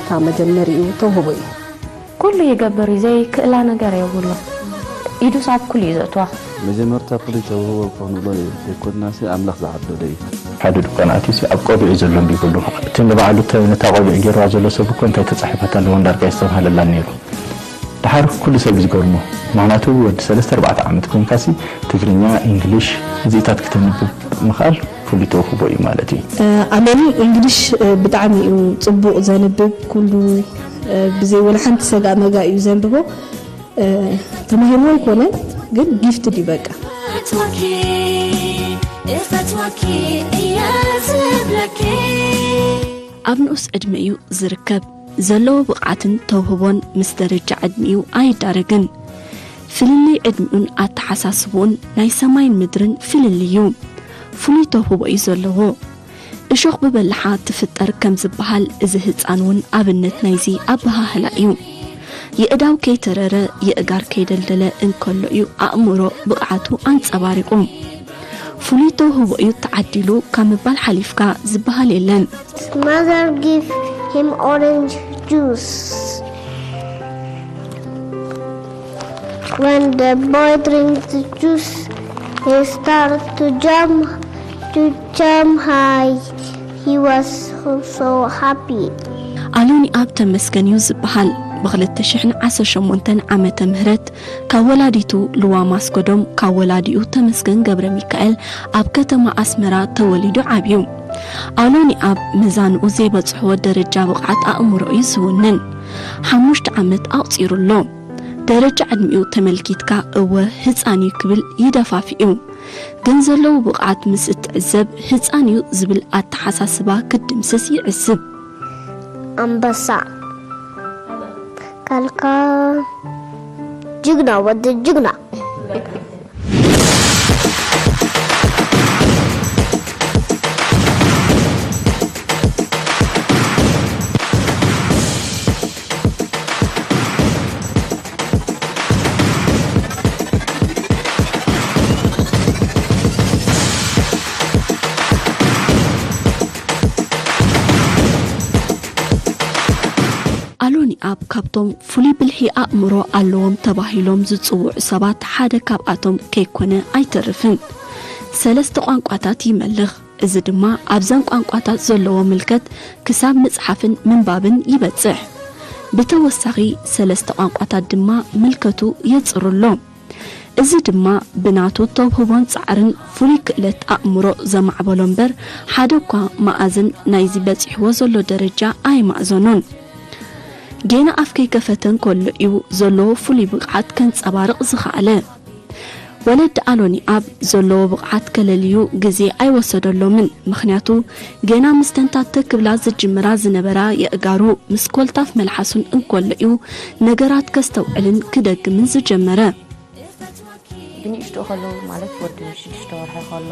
እታ መጀመሪኡ ተውህቦ እዩ። ኩሉ ይገብር እዩ፣ ዘይክእላ ነገር የብሉን። ኢዱስ ኣብ ኩሉ እዩ ዘእትዋ። መጀመርታ ፍሉይ ተውህቦ ክንብሎ ዘይኮንናሲ ኣምላኽ ዝዓደሎ እዩ። ሓደ ድኳን ኣትዩሲ ኣብ ቆቢዑ ዘሎ ኣንቢብሉ። እቲ ንባዕሉ ተ- ነታ ቆቢዕ ገይርዋ ዘሎ ሰብ እኮ እንታይ ተጻሒፋታ ኣለዎ እንዳርጋ ይስተብሃለላ ነይሩ። ድሓር ኩሉ ሰብ እዩ ዝገርሞ። ምኽንያቱ ወዲ ሰለስተ ኣርባዕተ ዓመት ኮይንካሲ ትግርኛ፣ ኢንግሊሽ እዚኢታት ክተንብብ ምኽኣል ፍሉይ ተውህቦ እዩ ማለት እዩ። ኣመኒ እንግሊሽ ብጣዕሚ እዩ ጽቡቕ ዘንብብ፣ ኩሉ ብዘይ ወላ ሓንቲ ሰጋእ መጋእ እዩ ዘንብቦ። ተማሂርዎ ኣይኮነን ግን ጊፍትድ እዩ በቃ። ኣብ ንኡስ ዕድመ እዩ ዝርከብ። ዘለዎ ብቕዓትን ተውህቦን ምስ ደረጃ ዕድሚኡ ኣይዳረግን። ፍልልይ ዕድሚኡን ኣተሓሳስብኡን ናይ ሰማይን ምድርን ፍልልይ እዩ። ፍሉይ ተውህቦ እዩ ዘለዎ። እሾኽ ብበላሓ ትፍጠር ከም ዝበሃል እዚ ህጻን እውን ኣብነት ናይዚ ኣበሃህላ እዩ። የእዳው ከይተረረ የእጋር ከይደልደለ እንከሎ እዩ ኣእምሮ ብቕዓቱ ኣንጸባሪቑ። ፍሉይ ተውህቦ እዩ ተዓዲሉ ካብ ምባል ሓሊፍካ ዝበሃል የለን። Mother give him orange juice. When the boy drinks the juice, he started to jump, to jump high. He was so happy. ኣሎኒ ኣብ ተመስገን እዩ ዝበሃል። ብ2018 ዓመተ ምህረት ካብ ወላዲቱ ልዋ ማስገዶም ካብ ወላዲኡ ተመስገን ገብረ ሚካኤል ኣብ ከተማ ኣስመራ ተወሊዱ ዓብዩ። ኣሎኒ ኣብ መዛንኡ ዘይበጽሕዎ ደረጃ ብቕዓት ኣእምሮ እዩ ዝውንን። ሓሙሽተ ዓመት ኣቑጺሩ ኣሎ። ደረጃ ዕድሚኡ ተመልኪትካ እወ ህጻን እዩ ክብል ይደፋፍእ እዩ። ግን ዘለዎ ብቕዓት ምስ እትዕዘብ ህጻን እዩ ዝብል ኣተሓሳስባ ክትድምስስ ይዕስብ። ኣንበሳ ካልካ ጅግና ወዲ ጅግና። ኣሎኒ ኣብ ካብቶም ፍሉይ ብልሒ ኣእምሮ ኣለዎም ተባሂሎም ዝጽውዑ ሰባት ሓደ ካብኣቶም ከይኮነ ኣይተርፍን። ሰለስተ ቋንቋታት ይመልኽ። እዚ ድማ ኣብዘን ቋንቋታት ዘለዎ ምልከት ክሳብ ምጽሓፍን ምንባብን ይበጽሕ። ብተወሳኺ ሰለስተ ቋንቋታት ድማ ምልከቱ የጽሩ ኣሎ። እዚ ድማ ብናቱ ተውህቦን ጻዕርን ፍሉይ ክእለት ኣእምሮ ዘማዕበሎ እምበር ሓደ እኳ መኣዝን ናይዚ በጺሕዎ ዘሎ ደረጃ ኣይማእዘኖን። ጌና ኣፍ ከይከፈተ እንከሎ እዩ ዘለዎ ፍሉይ ብቕዓት ከንጸባርቕ ዝኸኣለ። ወለዲ ኣሎኒ ኣብ ዘለዎ ብቕዓት ከለልዩ ግዜ ኣይወሰደሎምን፣ ምኽንያቱ ጌና ምስ ተንታተ ክብላ ዝጅምራ ዝነበራ የእጋሩ ምስ ኮልታፍ መልሓሱን እንከሎ እዩ ነገራት ከስተውዕልን ክደግምን ዝጀመረ። ብንእሽትኡ ከለዉ ማለት ወዲ ሽዱሽተ ወርሒ ከሎ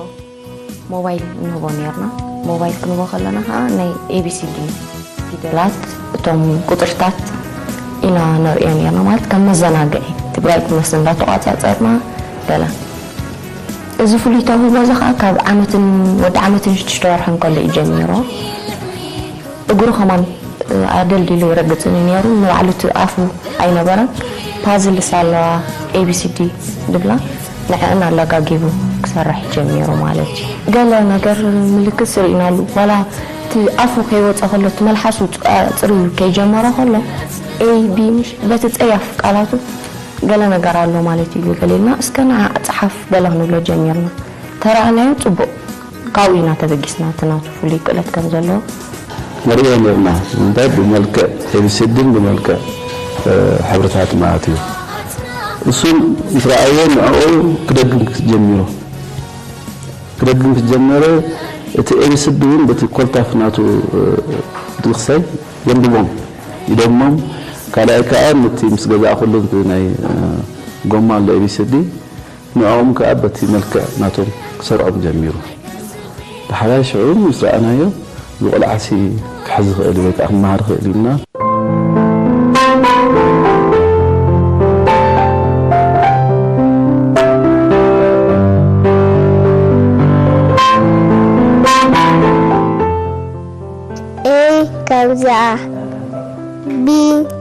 ሞባይል ንህቦ ነርና። ሞባይል ክንህቦ ከለና ከዓ ናይ ኤቢሲዲ ፊደላት እቶም ቁፅርታት ኢና ነርእዮ ነርና ማለት ከም መዘናግዒ ትግራይ ትመስል እንዳተቋፃፀርና ገለ እዚ ፍሉይ ተውህቦ እዚ ከዓ ካብ ዓመትን ወዲ ዓመትን ሽዱሽተ ወርሕን ከሎ እዩ ጀሚሮ። እግሩ ከማን ኣደልዲሉ ይረግፅኒ ነይሩ። ንባዕሉ እቲ ኣፉ ኣይነበረን። ፓዝልስ ኣለዋ ኤቢሲዲ ድብላ ንዕአን ኣላጋጊቡ ክሰርሕ ጀሚሩ ማለት እዩ። ገለ ነገር ምልክት ስርኢናሉ ዋላ እቲ ኣፉ ከይወፀ ከሎ እቲ መልሓሱ ፅርዩ ከይጀመረ ከሎ ኤ ቢ ምሽ በቲ ፀያፍ ቃላቱ ገለ ነገር ኣሎ ማለት እዩ ገሌልና እስከ ንዓ ፀሓፍ ገለ ክንብሎ ጀሚርና። ተረኣናዮ ፅቡቕ ካብኡ ኢና ተበጊስና እቲ ናቱ ፍሉይ ክእለት ከም ዘለዎ ንርእዮ ነርና እንታይ ብመልክዕ ኤቢሲድን ብመልክዕ ሕብርታት ማለት እዩ። እሱም ምስ ረኣዮ ንዕኡ ክደግም ጀሚሩ ክደግም ክጀመረ እቲ ኤቢሲዲ እውን በቲ ኮልታፍ ናቱ ድኽሰይ የንብቦም ይደግሞም ካልኣይ ከዓ ነቲ ምስ ገዛእኩሉ ናይ ጎማ ኣሎ ኤቢሲዲ ንዕኦም ከኣ በቲ መልክዕ ናቶም ክሰርዖም ጀሚሩ። ዳሕራይ ሽዑ ምስ ረኣናዮ እዚ ቆልዓሲ ክሕዝ ይኽእል እዩ ወይ ከኣ ክመሃር ይኽእል እዩ ኢልና። ኤይ ከምዚኣ B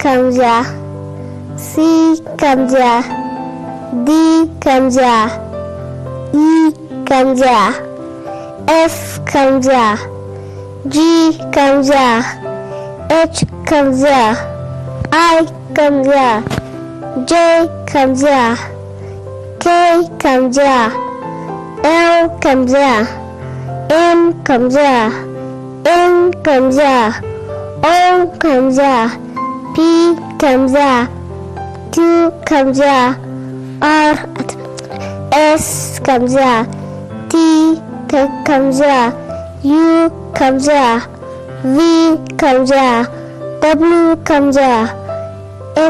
ከምዚኣ፣ C ከምዚኣ፣ D ከምዚኣ፣ E ከምዚኣ፣ F ከምዚኣ፣ G ከምዚኣ፣ H ከምዚኣ፣ I ከምዚኣ፣ J ከምዚኣ፣ K ከምዚኣ፣ L ከምዚኣ፣ M ከምዚኣ፣ N ከምዚኣ፣ O ከምዚኣ፣ P ከምዚኣ፣ Q ከምዚኣ፣ R፣ S ከምዚኣ፣ T ከምዚኣ፣ U ከምዚኣ፣ V ከምዚኣ፣ W ከምዚኣ፣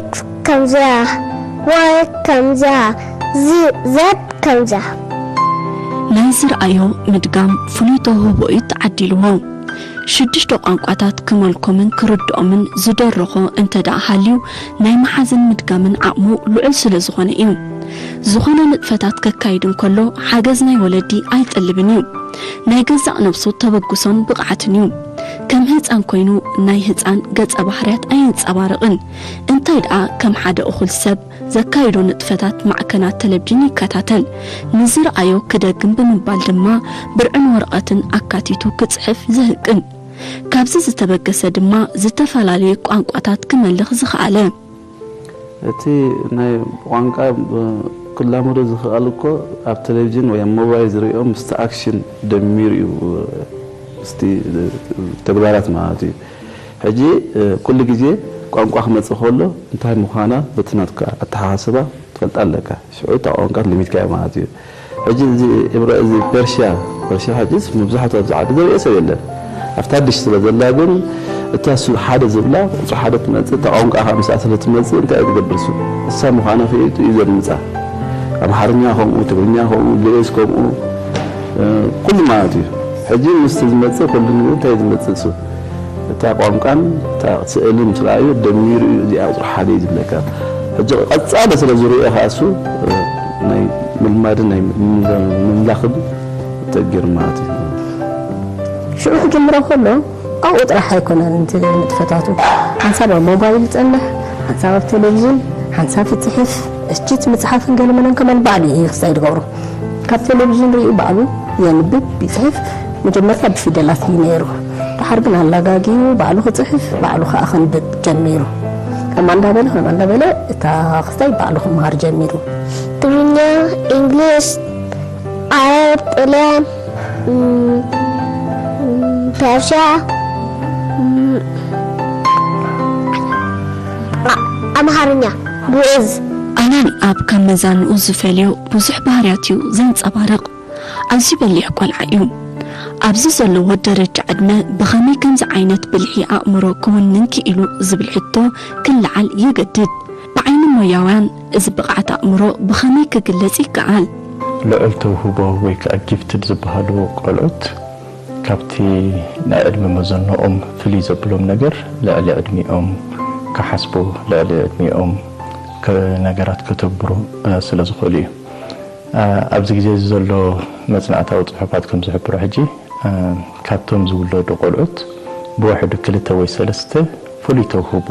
X ከምዚኣ፣ Y ከምዚኣ፣ Z ከምዚኣ። ናይ ዝረኣዮ ምድጋም ፍሉይ ተውህቦ እዩ ተዓዲልዎ። ሽዱሽተ ቋንቋታት ክመልኮምን ክርድኦምን ዝደረኾ እንተ ደኣ ሃልዩ፣ ናይ መሓዝን ምድጋምን ዓቕሙ ልዑል ስለ ዝኾነ እዩ። ዝኾነ ንጥፈታት ከካይድ እንከሎ ሓገዝ ናይ ወለዲ ኣይጠልብን እዩ። ናይ ገዛእ ነብሱ ተበግሶን ብቕዓትን እዩ። ከም ህፃን ኮይኑ ናይ ህፃን ገፀ ባህርያት ኣየንፀባርቕን። እንታይ ደኣ ከም ሓደ እኹል ሰብ ዘካይዶ ንጥፈታት ማዕከናት ቴሌቪዥን ይከታተል። ንዝረኣዮ ክደግም ብምባል ድማ ብርዕን ወረቐትን ኣካቲቱ ክፅሕፍ ዝህቅን። ካብዚ ዝተበገሰ ድማ ዝተፈላለዩ ቋንቋታት ክመልኽ ዝኸኣለ። እቲ ናይ ቋንቋ ክላመዶ ዝኽኣል እኮ ኣብ ቴሌቪዥን ወይ ኣብ ሞባይል ዝሪኦ ምስቲ ኣክሽን ደሚሩ እዩ። ምስቲ ተግባራት ማለት እዩ። ሕጂ ኩሉ ግዜ ቋንቋ ክመፅእ ከሎ እንታይ ምዃና በቲ ናትካ ኣተሓሳስባ ትፈልጣ ኣለካ። ሽዑ እታ ቋንቋ ሊሚትካዮ ማለት እዩ። ሕጂ እዚ እብረ እዚ ፐርሽያ ፐርሽያ ሕጂስ መብዛሕቱ ኣብዚ ዓዲ ዘርእዮ ሰብ የለን። ኣብታ ድሽ ስለ ዘላ ግን እታ ሱ ሓደ ዝብላ ቁፅሪ ሓደ ትመፅእ እታ ቋንቋ ከዓ ምስኣ ስለ ትመፅእ እንታይ እዩ ዝገብር እሱ እሳ ምዃና ፍሊጡ እዩ ዘድምፃ። ኣምሓርኛ ከምኡ፣ ትግርኛ ከምኡ፣ ግእዝ ከምኡ ኩሉ ማለት እዩ። ሕጂ ምስቲ ዝመፅእ ኩሉ እንታይ እዩ ዝመፅእ እሱ እታ ቋንቋን እታ ስእልን ምስ ረኣዩ ደሚሩ እዩ እዚኣ ቁፅሪ ሓደ እዩ ዝብለካ። ሕጂ ቀፃሊ ስለ ዝርእዮ ከዓ እሱ ናይ ምልማድን ናይ ምምላኽን ተጊር ማለት እዩ። ሽዑ ክጅምሮ ከሎ ኣብኡ ጥራሕ ኣይኮነን እቲ ንጥፈታቱ ሓንሳብ ኣብ ሞባይል ይፀንሕ፣ ሓንሳብ ኣብ ቴሌቪዥን፣ ሓንሳብ ይፅሕፍ። እስችት ምፅሓፍን ገለመለን ከመን ባዕሉ እዩ ክሳይ ዝገብሩ ካብ ቴሌቪዥን ርእዩ ባዕሉ የንብብ ይፅሕፍ። መጀመርታ ብፊደላት እዩ ነይሩ። ድሓር ግን ኣላጋጊኡ ባዕሉ ክፅሕፍ ባዕሉ ከዓ ከንብብ ጀሚሩ። ከማ እንዳበለ ከማ እንዳበለ እታ ክስታይ ባዕሉ ክመሃር ጀሚሩ። ትግርኛ፣ እንግሊዝ፣ ዓረብ፣ ጥልያን፣ ፐርሻ፣ ኣምሃርኛ፣ ግእዝ። ኣናን ኣብ ካብ መዛንኡ ዝፈልዮ ብዙሕ ባህርያት እዩ ዘንጸባርቕ። ኣዝዩ በሊሕ ቆልዓ እዩ። ኣብዚ ዘለዎ ደረጃ ዕድመ ብኸመይ ከምዚ ዓይነት ብልሒ ኣእምሮ ክውንን ክኢሉ ዝብል ሕቶ ክለዓል የገድድ። ብዓይኒ ሞያውያን እዚ ብቕዓት ኣእምሮ ብኸመይ ክግለጽ ይከኣል? ልዑል ተውህቦ ወይ ከዓ ጊፍትድ ዝበሃሉ ቆልዑት ካብቲ ናይ ዕድመ መዘንኦም ፍልይ ዘብሎም ነገር ልዕሊ ዕድሚኦም ክሓስቡ ልዕሊ ዕድሚኦም ነገራት ከተግብሩ ስለ ዝኽእሉ እዩ። ኣብዚ ግዜ እዚ ዘሎ መፅናዕታዊ ፅሑፋት ከም ዝሕብሮ ሕጂ ካብቶም ዝውለዱ ቆልዑት ብውሕዱ ክልተ ወይ ሰለስተ ፍሉይ ተውህቦ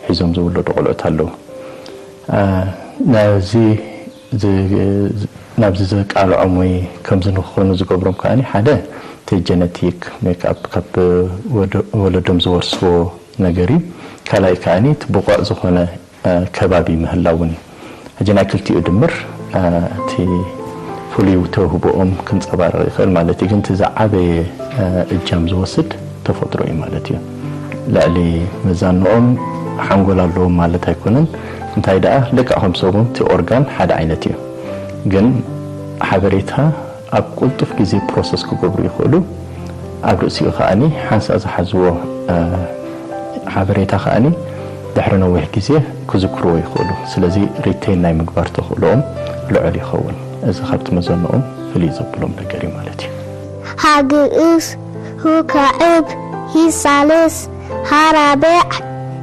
ሒዞም ዝውለዱ ቆልዑት ኣለዉ። ነዚ ናብዚ ዘቃልዖም ወይ ከምዚ ንክኾኑ ዝገብሮም ከኣ ሓደ እቲ ጀነቲክ ሜክኣፕ ካብ ወለዶም ዝወርስዎ ነገር እዩ። ካልኣይ ከኣ እቲ ብቑዕ ዝኾነ ከባቢ ምህላውን እዩ። ሕጂ ናይ ክልቲኡ ድምር እቲ ፍሉይ ተውህቦኦም ክንጸባረቕ ይኽእል ማለት እዩ። ግን እቲ ዝዓበየ እጃም ዝወስድ ተፈጥሮ እዩ ማለት እዩ። ልዕሊ መዛንኦም ሓንጎል ኣለዎም ማለት ኣይኮነን። እንታይ ደኣ ልክዕ ከም ሰብውን እቲ ኦርጋን ሓደ ዓይነት እዩ። ግን ሓበሬታ ኣብ ቅልጡፍ ግዜ ፕሮሰስ ክገብሩ ይኽእሉ። ኣብ ርእሲኡ ከኣኒ ሓንሳእ ዝሓዝዎ ሓበሬታ ከኣኒ ድሕሪ ነዊሕ ግዜ ክዝክርዎ ይኽእሉ። ስለዚ ሪቴን ናይ ምግባር ተኽእሎኦም ልዑል ይኸውን። እዚ ካብቲ መዘንኦም ፍልይ ዘብሎም ነገር እዩ ማለት እዩ። ሃግእስ፣ ሁካዕብ፣ ሂሳልስ፣ ሃራብዕ፣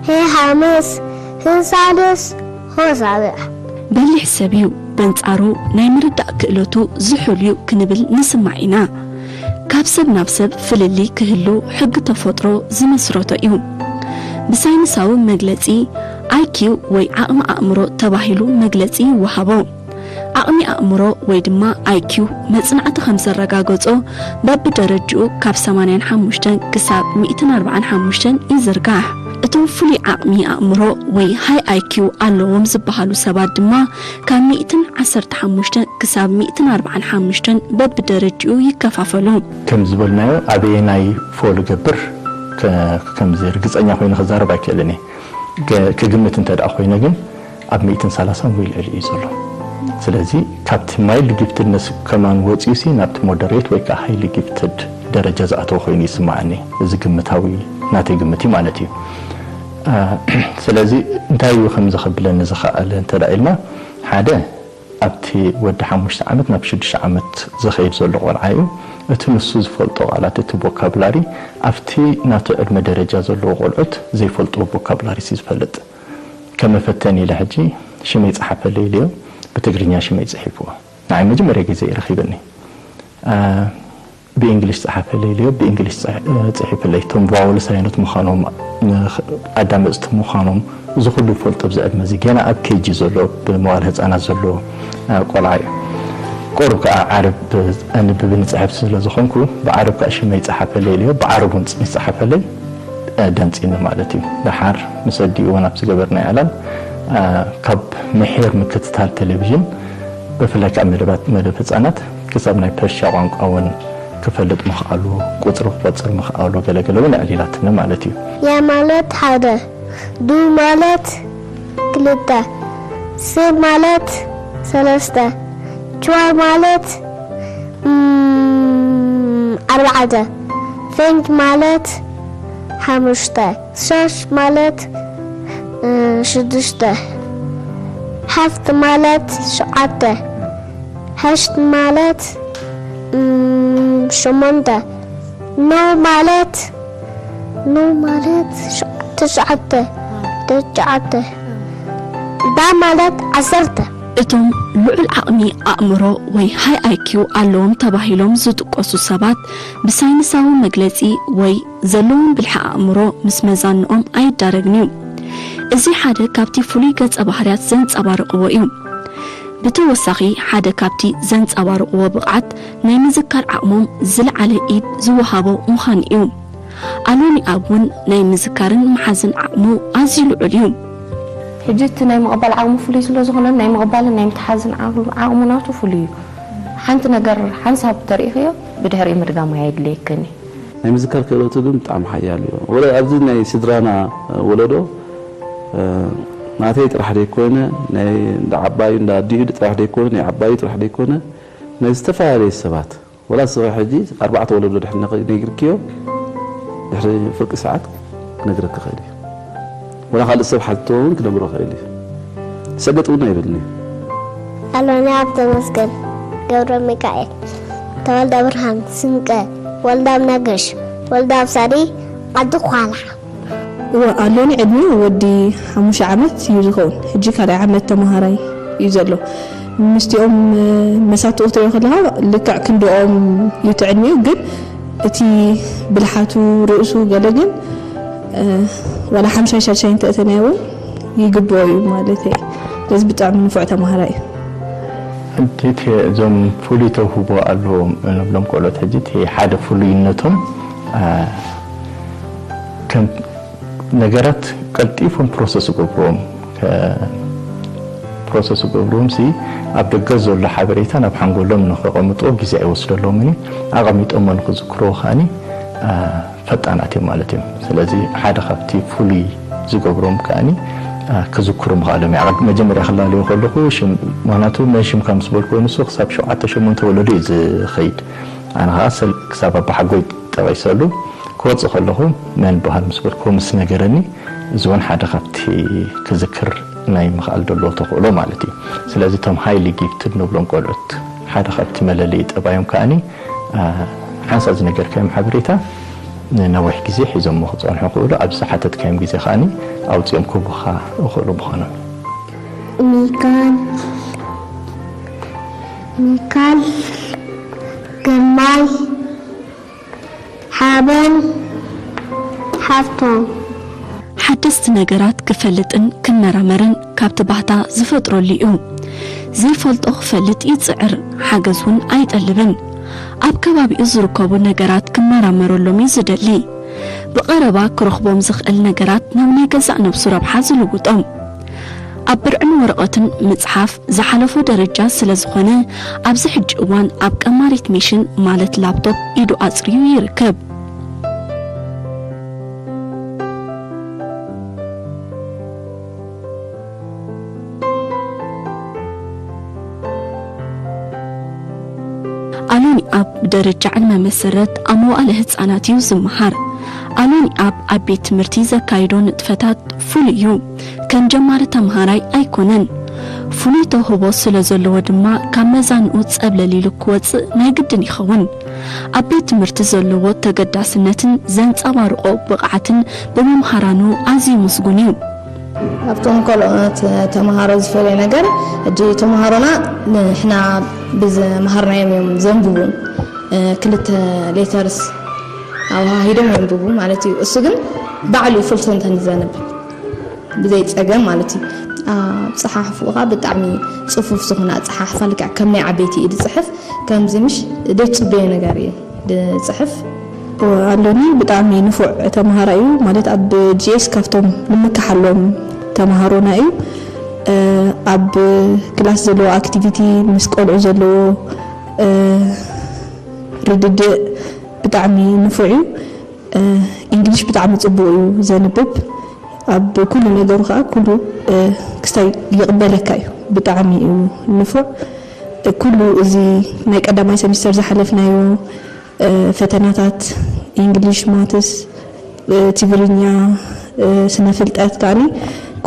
ሄሃምስ፣ ህሳልስ፣ ሆሳብዕ። በሊሕ ሰብ እዩ። በንጻሩ ናይ ምርዳእ ክእለቱ ዝሑል እዩ ክንብል ንስማዕ ኢና። ካብ ሰብ ናብ ሰብ ፍልልይ ክህሉ ሕጊ ተፈጥሮ ዝመስረቶ እዩ። ብሳይንሳዊ መግለጺ፣ ኣይኪው ወይ ዓቕሚ ኣእምሮ ተባሂሉ መግለጺ ይወሃቦ። ዓቕሚ ኣእምሮ ወይ ድማ ኣይኪው መጽናዕቲ ከም ዘረጋገጾ፣ በብደረጅኡ ካብ ሰማንያን ሓሙሽተን ክሳብ ሚእትን ኣርባዓን ሓሙሽተን ይዝርጋሕ። እቶም ፍሉይ ዓቕሚ ኣእምሮ ወይ ሃይ ኣይኪው ኣለዎም ዝበሃሉ ሰባት ድማ ካብ ሚእትን ዓሰርተ ሓሙሽተን ክሳብ ሚእትን ኣርባዓን ሓሙሽተን በብደረጅኡ ይከፋፈሉ። ከም ዝበልናዮ፣ ኣበየናይ ፎል ገብር ከ-፣ ከምዚ ርግጸኛ ኮይነ ክዛረብ ኣይክእልን እየ። ገ-፣ ክግምት እንተ ደኣ ኮይነ ግን ኣብ ሚእትን ሰላሳን ወይ ልዕሊ እዩ ዘሎ። ስለዚ ካብቲ ማይልድ ጊፍትድነስ ከማን ወጺኡሲ ናብቲ ሞደሬት ወይ ከኣ ሃይሊ ጊፍትድ ደረጃ ዝኣተወ ኮይኑ ይስምዓኒ። እዚ ግምታዊ ናተይ ግምት እዩ ማለት እዩ። አ፣ ስለዚ እንታይ እዩ ከምዚ ከብለኒ ዝኸኣለ እንተ ደኣ ኢልና፣ ሓደ ኣብቲ ወዲ ሓሙሽተ ዓመት ናብ ሽዱሽተ ዓመት ዝኸይድ ዘሎ ቆልዓ እዩ። እቲ ንሱ ዝፈልጦ ቃላት፣ እቲ ቮካብላሪ፣ ኣብቲ ናቱ ዕድመ ደረጃ ዘለዎ ቆልዑት ዘይፈልጥዎ ቮካብላሪ ሲ ዝፈልጥ። ከመፈተኒ ኢለ ሕጂ ሽመይ ጸሓፈለይ ኢለዮ፣ ብትግርኛ ሽመይ ጽሒፍዎ። ንዓይ መጀመርያ ግዜ እዩ ረኺበኒ። አ፣ ብእንግሊሽ ጸሓፈለይ ኢለዮ፣ ብእንግሊሽ ጽሕ-፣ ጽሒፍለይ። እቶም ቫወልስ ኣየኖት ምዃኖም፣ ን-፣ ኣዳመጽቲ ምዃኖም፣ እዚ ኩሉ ይፈልጦ ኣብዚ ዕድመ እዚ። ገና ኣብ ኬጂ ዘሎ፣ ብመዋል ህጻናት ዘሎ፣ አ፣ ቆልዓ እዩ። ቁሩብ ከኣ ዓረብ ኣንብብን እጽሕፍ ስለ ዝኾንኩ፣ ብዓረብ ከኣ ሽመይ ጸሓፈለይ ኢለዮ፣ ብዓረብ እውን ይጸሓፈለይ፣ አ፣ ደንጺኒ ማለት እዩ። ደሓር ምስ ኣዲኡ እውን ኣብ ዝገበርናዮ ዕላል፣ አ፣ ካብ ምሒር ምክትታል ቴሌቪዥን፣ ብፍላይ ከኣ መደባት፣ መደብ ህጻናት፣ ክሳብ ናይ ፐርሽያ ቋንቋ እውን ክፈልጥ ምኽኣሉ፣ ቁጽሪ ክቆጽር ምኽኣሉ፣ ገለገለ እውን ኣዕሊላትኒ ማለት እዩ። ያ ማለት ሓደ፣ ዱ ማለት ክልተ፣ ስ ማለት ሰለስተ፣ ችዋ ማለት፣ እም፣ ኣርባዕተ፣ ፌንጅ ማለት ሓሙሽተ፣ ሻሽ ማለት፣ እ፣ ሽዱሽተ፣ ሃፍት ማለት ሸውዓተ፣ ሃሽት ማለት፣ እም፣ ሸሞንተ፣ ኖ ማለት፣ ኖ ማለት ሸ-፣ ትሽዓተ፣ ትሽዓተ፣ ዳ ማለት ዓሰርተ። እቶም ልዑል ዓቕሚ ኣእምሮ ወይ ሃይ ኣይኪው ኣለዎም ተባሂሎም ዝጥቀሱ ሰባት ብሳይንሳዊ መግለጺ ወይ ዘለዎም ብልሒ ኣእምሮ ምስ መዛንኦም ኣይዳረግን እዩ። እዚ ሓደ ካብቲ ፍሉይ ገጸ ባህርያት ዘንጸባርቕዎ እዩ። ብተወሳኺ፣ ሓደ ካብቲ ዘንጸባርቕዎ ብቕዓት ናይ ምዝካር ዓቕሞም ዝለዓለ ኢድ ዝወሃቦ ምዃኑ እዩ። ኣሎኒ ኣብ እውን ናይ ምዝካርን ምሓዝን ዓቕሙ ኣዝዩ ልዑል እዩ። ሕጂ እቲ ናይ ምቕባል ዓቕሙ ፍሉይ ስለ ዝኾነ፣ ናይ ምቕባልን ናይ ምትሓዝን ዓቕሙ፣ ዓቕሙ ናቱ ፍሉይ እዩ። ሓንቲ ነገር ሓንሳብ ተሪኢኽዮ፣ ብድሕሪኡ ምድጋም ኣየድልየክን እዩ። ናይ ምዝካር ክእለቱ ግን ብጣዕሚ ሓያል እዩ። ወላ ኣብዚ ናይ ስድራና ወለዶ፣ እ፣ ናተይ ጥራሕ ደይኮነ፣ ናይ እንዳ ዓባዩ፣ እንዳ ኣዲኡ ጥራሕ ደይኮነ፣ ናይ ዓባዩ ጥራሕ ደይኮነ፣ ናይ ዝተፈላለዩ ሰባት፣ ወላ እስኺ ሕጂ ኣርባዕተ ወለዶ ድሕሪ ነኸ-፣ ነጊርክዮ፣ ድሕሪ ፍርቂ ሰዓት ክነግረኪ ይኽእል እዩ። ወላ ካልእ ሰብ ሓትቶ እውን ክነግሮ ይኽእል እዩ። ሰገጥ እውን ኣይብልን እዩ። ኣሎኒ ኣብ ተመስገን፣ ገብረ ሚካኤል፣ ተወልደ ብርሃን፣ ስንቀ፣ ወልደ ኣብ ነገሽ፣ ወልደ ኣብ ሳዲ፣ ዓዲ ኳላ። እወ፣ ኣሎኒ ዕድሚኡ ወዲ ሓሙሽተ ዓመት እዩ ዝኸውን። ሕጂ ካልኣይ ዓመት ተምሃራይ እዩ ዘሎ። ምስቲኦም፣ እ፣ መሳትኡ ክትሪኦ ከለኻ ልክዕ ክንድኦም እዩ እቲ ዕድሚኡ፣ ግን እቲ ብልሓቱ፣ ርእሱ ገለ ግን፣ እ፣ ዋላ ሓምሻይ ሻድሻይ እንተእተናዮ እውን ይግብኦ እዩ ማለት እዩ። ስለዚ ብጣዕሚ ንፉዕ ተምሃራይ እዩ። እቲ፣ እቲ እዞም ፍሉይ ተውህቦ ኣለዎም እንብሎም ቆልዑት፣ ሕጂ እቲ ሓደ ፍሉይነቶም፣ እ፣ ከም ነገራት ቀልጢፎም ፕሮሰስ ይገብርዎም። ከ-፣ ፕሮሰስ ይገብርዎም ሲ ኣብ ደገ ዘሎ ሓበሬታ ናብ ሓንጎሎም ንኸቐምጥዎ ግዜ ኣይወስደሎምን እዩ። ኣቐሚጦሞ ንኽዝክርዎ ከኣኒ፣ አ፣ ፈጣናት እዮም ማለት እዮም። ስለዚ ሓደ ካብቲ ፍሉይ ዝገብሮም ከኣኒ፣ አ፣ ክዝክሩ ምኽኣሎም እዩ። ዓቐብ መጀመርያ ክላለዮ ከለኹ ሽም፣ ምኽንያቱ መን ሽምካ ምስ በልኩ ንሱ ክሳብ ሸውዓተ ሸሞንተ ወለዶ እዩ ዝኸይድ። ኣነ ኸኣ ስል-፣ ክሳብ ኣባሓጎይ ጠቒሰሉ ክወጽእ ከለኹ መን በሃል ምስ በልኩ ምስ ነገረኒ፣ እዚ እውን ሓደ ካብቲ ክዝክር ናይ ምኽኣል ዘለዎ ተኽእሎ ማለት እዩ። ስለዚ እቶም ሃይሊ ጊፍትድ ንብሎም ቆልዑት ሓደ ካብቲ መለለዪ ጠባዮም ከኣኒ፣ አ፣ ሓንሳእ ዝነገርካዮም ሓበሬታ ንነዊሕ ግዜ ሒዞሞ ክጸንሑ ይኽእሉ። ኣብ ዝሓተትካዮም ግዜ ከኣኒ ኣውጺኦም ክህቡኻ ይኽእሉ ምዃኖም እዩ። ሚካል፣ ሚካል፣ ግርማይ፣ ሓበን፣ ሓፍቶም። ሓደስቲ ነገራት ክፈልጥን ክመራመርን ካብቲ ባህታ ዝፈጥረሉ እዩ። ዘይፈልጦ ክፈልጥ ይጽዕር፣ ሓገዝ እውን ኣይጠልብን። ኣብ ከባቢኡ ዝርከቡ ነገራት ክመራመረሎም እዩ ዝደሊ። ብቐረባ ክረኽቦም ዝኽእል ነገራት ናብ ናይ ገዛእ ነብሱ ረብሓ ዝልውጦም። ኣብ ብርዕን ወረቐትን ምጽሓፍ ዝሓለፎ ደረጃ ስለ ዝኾነ፣ ኣብዚ ሕጂ እዋን ኣብ ቀማሪት ሜሽን ማለት ላፕቶፕ ኢዱ ኣጽርዩ ይርከብ። ኣሎኒ ኣብ ብደረጃ ዕድመ መሰረት ኣብ መዋእለ ህጻናት እዩ ዝመሃር። ኣሎኒ ኣብ ኣብ ቤት ትምህርቲ ዘካይዶ ንጥፈታት ፍሉይ እዩ። ከም ጀማሪ ተምሃራይ ኣይኮነን። ፍሉይ ተውህቦ ስለ ዘለዎ ድማ ካብ መዛንኡ ጸብለል ኢሉ ክወጽእ ናይ ግድን ይኸውን። ኣብ ቤት ትምህርቲ ዘለዎ ተገዳስነትን ዘንጸባርቖ ብቕዓትን ብመምሃራኑ ኣዝዩ ምስጉን እዩ። ኣብቶም ካልኦት ተምሃሮ ዝፈልዮ ነገር፣ ሕጂ ተምሃሮና ንሕና ብዝመሃርናዮም እዮም ዘንብቡ። እ፣ ክልተ ሌተርስ ኣወሃሂዶም የንብቡ ማለት እዩ። እሱ ግን ባዕሉ እዩ ፉል ሰንተንስ ዘንብብ ብዘይ ጸገም ማለት እዩ። ኣጻሓሕፍኡ ኸኣ ብጣዕሚ ጽፉፍ ዝኾነ ኣጻሓሕፋ፣ ልክዕ ከም ናይ ዓበይቲ እዩ ዝጽሕፍ። ከምዚ ምሽ ደይ ጽበዮ ነገር እዩ ዝጽሕፍ። ኣሎኒ ብጣዕሚ ንፉዕ ተምሃራይ እዩ። ማለት ኣብ ጂኤስ ካብቶም ንምከሓሎም ተምሃሮና እዩ። እ፣ ኣብ ክላስ ዘለዎ ኣክቲቪቲ፣ ምስ ቆልዑ ዘለዎ፣ እ፣ ርድድእ ብጣዕሚ ንፉዕ እዩ። እ፣ እንግሊሽ ብጣዕሚ ጽቡቕ እዩ ዘንብብ። ኣብ ኩሉ ነገሩ ኸኣ ኩሉ፣ እ፣ ክስታይ ይቕበለካ እዩ። ብጣዕሚ እዩ ንፉዕ። እ፣ ኩሉ እዚ ናይ ቀዳማይ ሰሚስተር ዝሓለፍናዮ፣ እ፣ ፈተናታት፣ እንግሊሽ፣ ማትስ፣ እ፣ ትግርኛ፣ እ፣ ስነ ፍልጠት ከኣኒ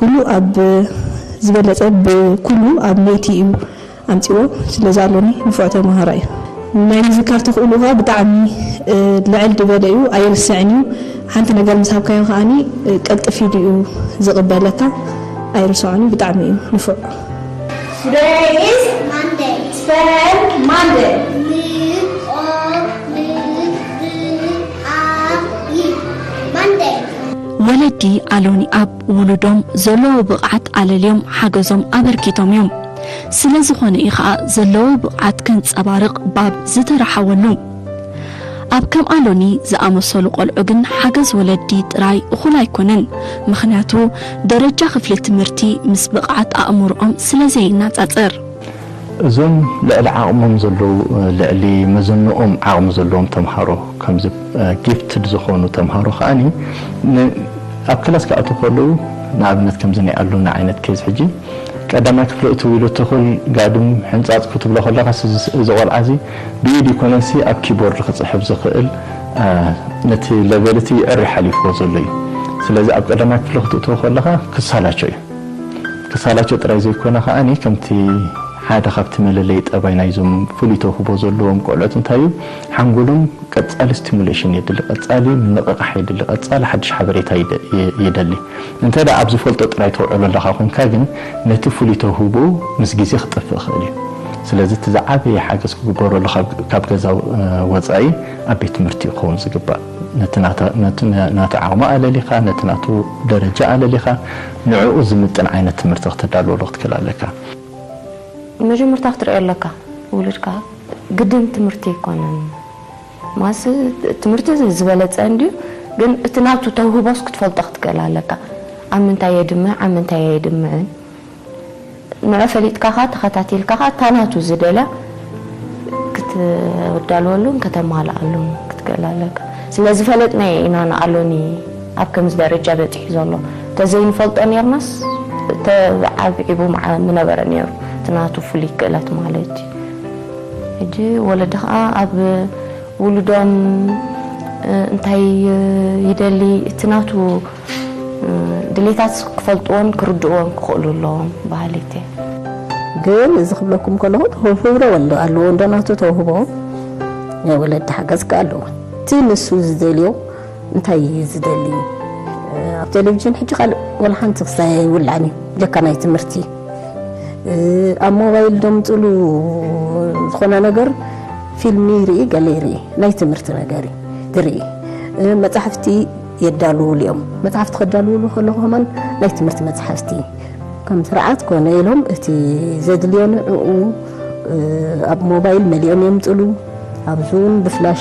ኩሉ ኣብ ዝበለጸ ብኩሉ ኣብ መይቲ እዩ ኣምጺዎ። ስለዚ ኣሎኒ ንፉዕ ተምሃራይ እዩ። ናይ ምዝካር ተኽእሎ ኸኣ ብጣዕሚ፣ እ፣ ልዕል ዝበለ እዩ፣ ኣይርስዕን እዩ። ሓንቲ ነገር ምስ ሃብካዮ ከኣኒ፣ እ፣ ቅልጥፍ ኢሉ እዩ ዝቕበለካ፣ ኣይርስዖን እዩ፣ ብጣዕሚ እዩ ንፉዕ። Today is Monday. Spell Monday. M O N D A Y. Monday. ወለዲ ኣሎኒ ኣብ ውሉዶም ዘለዎ ብቕዓት ኣለልዮም ሓገዞም ኣበርኪቶም እዮም። ስለ ዝኾነ እዩ ኸኣ ዘለዎ ብቕዓት ከንጸባርቕ ባብ ዝተረሓወሉ። ኣብ ከም ኣሎኒ ዝኣመሰሉ ቆልዑ ግን ሓገዝ ወለዲ ጥራይ እኹል ኣይኮነን። ምኽንያቱ ደረጃ ክፍሊ ትምህርቲ ምስ ብቕዓት ኣእምሮኦም ስለ ዘይነጻጸር። እዞም ልዕሊ ዓቕሞም ዘለዉ፣ ልዕሊ መዘንኦም ዓቕሚ ዘለዎም ተምሃሮ፣ ከምዚ፣ እ፣ ጊፍትድ ዝኾኑ ተምሃሮ ከኣኒ ን-፣ ኣብ ክላስ ክኣትዉ ከለዉ፣ ንኣብነት ከምዚ ናይ ኣሎኒ ዓይነት ኬዝ ሕጂ ቀዳማይ ክፍሊ እትው ኢሉ ትኹል ጋድም ሕንጻጽ ክትብሎ ከለኻስ፣ እዚ፣ እዚ ቆልዓ እዚ ብኢድ ይኮነሲ ኣብ ኪቦርድ ክጽሕፍ ዝኽእል፣ እ፣ ነቲ ለቨል እቲ ይዕሪ ሓሊፍዎ ዘሎ እዩ። ስለዚ ኣብ ቀዳማይ ክፍሊ ክትእትዎ ከለኻ ክሳላቸው እዩ። ክሳላቸው ጥራይ ዘይኮነ ከኣኒ፣ ከምቲ ሓደ ካብቲ መለለዪ ጠባይ ናይዞም ፍሉይ ተውህቦ ዘለዎም ቆልዑት እንታይ እዩ፣ ሓንጎሎም ቀጻሊ ስቲሙሌሽን የድሊ፣ ቀጻሊ ምንቕቓሕ የድሊ፣ ቀጻሊ ሓድሽ ሓበሬታ ይደ-፣ የ-፣ የደሊ። እንተ ደኣ ኣብ ዝፈልጦ ጥራይ ተውዕሎ ኣለኻ ኮንካ ግን፣ ነቲ ፍሉይ ተውህቦ ምስ ግዜ ክጠፍእ ይኽእል እዩ። ስለዚ እቲ ዝዓበየ ሓገዝ ክግበረሉ ካብ፣ ካብ ገዛ፣ እ፣ ወጻኢ ኣብ ቤት ትምህርቲ ክኸውን ዝግባእ። ነቲ ናታ-፣ ነቲ ና-፣ ናቱ ዓቕሚ ኣለሊኻ፣ ነቲ ናቱ ደረጃ ኣለሊኻ፣ ንዕኡ ዝምጥን ዓይነት ትምህርቲ ክተዳልወሉ ክትክእል ኣለካ። መጀመርታ ክትርእዮ ኣለካ፣ ውሉድካ ግድን ትምህርቲ ኣይኮነን። ማስ ትምህርቲ ዝበለጸ እንድዩ፣ ግን እቲ ናቱ ተውህቦስ ክትፈልጦ ክትክእል ኣለካ። ኣብ ምንታይ የድምዕ፣ ኣብ ምንታይ ኣየድምዕን። ንዑ ፈሊጥካ ኸኣ፣ ተኸታቲልካ ኸኣ፣ እታ ናቱ ዝደልያ ክትዳልወሉን ከተማልኣሉን ክትክእል ኣለካ። ስለ ዝፈለጥናዮ ኢና ንኣሎኒ ኣብ ከምዚ ደረጃ በጺሑ ዘሎ። እንተዘይንፈልጦ ኔርናስ፣ ተዓብዒቡ ምዓ-፣ ምነበረ ኔሩ፣ እቲ ናቱ ፍሉይ ክእለት ማለት እዩ። ሕጂ ወለዲ ኸኣ ኣብ ውሉዶም፣ እ፣ እንታይ፣ እ፣ ይደሊ፣ እቲ ናቱ፣ እ፣ ድሌታት ክፈልጥዎን ክርድእዎን ክኽእሉ ኣለዎም በሃሊት እየ። ግን እዚ ክብለኩም ከለኹ፣ ተውህቦ ወሎ ኣለዎ እንዶ ናቱ ተውህቦ ናይ ወለዲ ሓገዝ ከ ኣለዎ። እቲ ንሱ ዝደልዮ እንታይ እዩ ዝደሊ? እ፣ ኣብ ቴሌቪዥን ሕጂ ካልእ ወላ ሓንቲ ክሳይ ኣይውላዕን እዩ፣ ጀካ ናይ ትምህርቲ። እ፣ ኣብ ሞባይል ደምፅሉ ዝኾነ ነገር፣ ፊልም ይርኢ፣ ገለ ይርኢ፣ ናይ ትምህርቲ ነገር እዩ ዝርኢ። እ፣ መጻሕፍቲ የዳልውሉ እዮም። መጽሓፍቲ ከዳልውሉ ከለኹ ከማን ናይ ትምህርቲ መጽሓፍቲ ከም ስርዓት ኮነ ኢሎም እቲ ዘድልዮ ንዕኡ ኣብ ሞባይል መሊኦም የምፅሉ። ኣብዚ እውን ብፍላሽ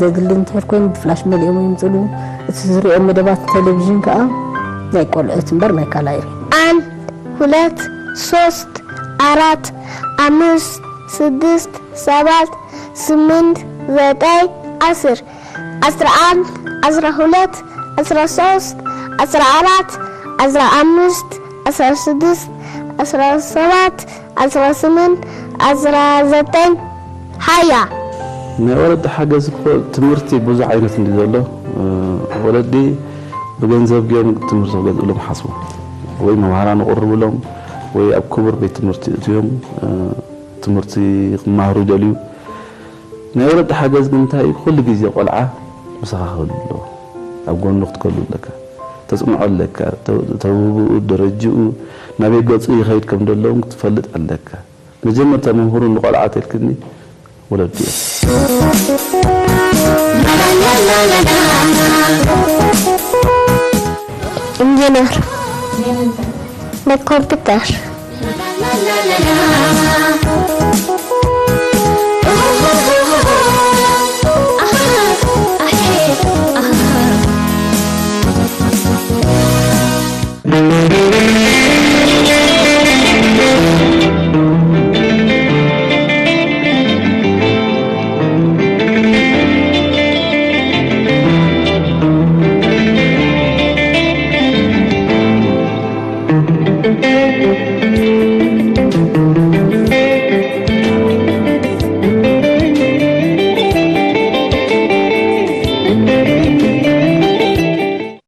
ዘድሊ እንድሕር ኮይኑ ብፍላሽ መሊኦም የምፅሉ። እቲ ዝሪኦ መደባት ቴሌቪዥን ከዓ ናይ ቆልዑት እምበር ናይ ካልኣይ። አንድ ሁለት ሶስት አራት አምስት ስድስት ሰባት ስምንት ዘጠኝ አስር አስራ አንድ አስራ ሁለት አስራ ሶስት አስራ አራት አስራ አምስት አስራ ስድስት አስራ ሰባት አስራ ስምንት አስራ ዘጠኝ ሃያ። ናይ ወለዲ ሓገዝ እኮ ትምህርቲ ብዙሕ ዓይነት እንዲ ዘሎ ወለዲ ብገንዘብ ገይሮም ትምህርቲ ክገዝእሎም ሓስቡ ወይ መምሃራን ክቕርብሎም ወይ ኣብ ክቡር ቤት ትምህርቲ እትዮም ትምህርቲ ክመሃሩ ይደልዩ። ናይ ወለዲ ሓገዝ ግን እንታይ እዩ? ኩሉ ግዜ ቆልዓ ምሳኻ ክህሉ ኣለዎ። ኣብ ጎኑ ክትከሉ ኣለካ። ተፅንዖ ኣለካ። ተውህብኡ ደረጅኡ ናበይ ገፁ ይኸይድ ከም ዘለውን ክትፈልጥ ኣለካ። መጀመርታ መምህሩ ንቆልዓ ተልክኒ ወለዲ እዮም። ኢንጂነር፣ ናይ ኮምፒውተር፣